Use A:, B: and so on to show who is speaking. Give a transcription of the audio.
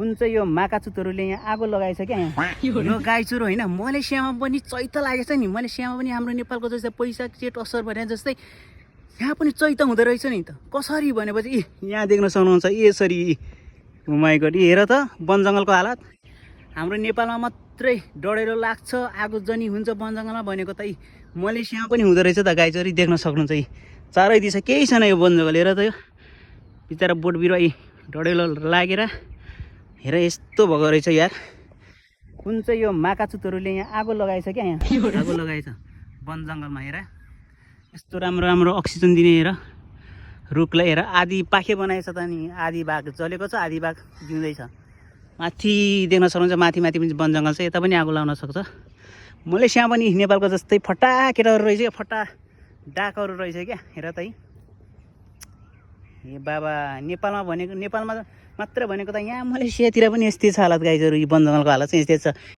A: कुन चाहिँ यो माकाचुतहरूले यहाँ आगो लगाएछ क्या यो गाईचुरो होइन। मलेसियामा पनि चैत लागेछ नि। मलेसियामा पनि हाम्रो नेपालको जस्तै पैसा चेट असर भने जस्तै यहाँ पनि चैत हुँदो रहेछ नि त। कसरी भनेपछि यहाँ देख्न सक्नुहुन्छ यसरी घुमाइको हेर त वन जङ्गलको हालत। हाम्रो नेपालमा मात्रै डढेलो लाग्छ आगो जनी हुन्छ वन जङ्गलमा भनेको त मलेसियामा पनि हुँदो रहेछ त। गाईचरी देख्न सक्नुहुन्छ चारै दिशा केही छैन यो वन जङ्गल। हेर त यो बिचरा बोट बिरुवा डढेलो लागेर हेर यस्तो भएको रहेछ यार। कुन चाहिँ यो माकाचुतहरूले यहाँ आगो लगाएछ क्या यहाँ आगो लगाएछ वन जङ्गलमा। हेर यस्तो राम्रो राम्रो अक्सिजन दिने हेर रुखलाई हेर। आधी पाखे बनाएछ त नि आधी भाग जलेको छ आधी भाग जिउँदैछ। माथि देख्न सक्नुहुन्छ माथि माथि पनि वन जङ्गल छ। यता पनि आगो लाउन सक्छ। मलेसियामा पनि नेपालको जस्तै फटा केटाहरू रहेछ क्या फटा डाकहरू रहेछ क्या। हेर त ए बाबा नेपालमा भनेको नेपालमा मात्र भनेको त यहाँ मलेसियातिर पनि यस्तै छ हालत गाईजहरू। वन जङ्गलको हालत चाहिँ यस्तै छ।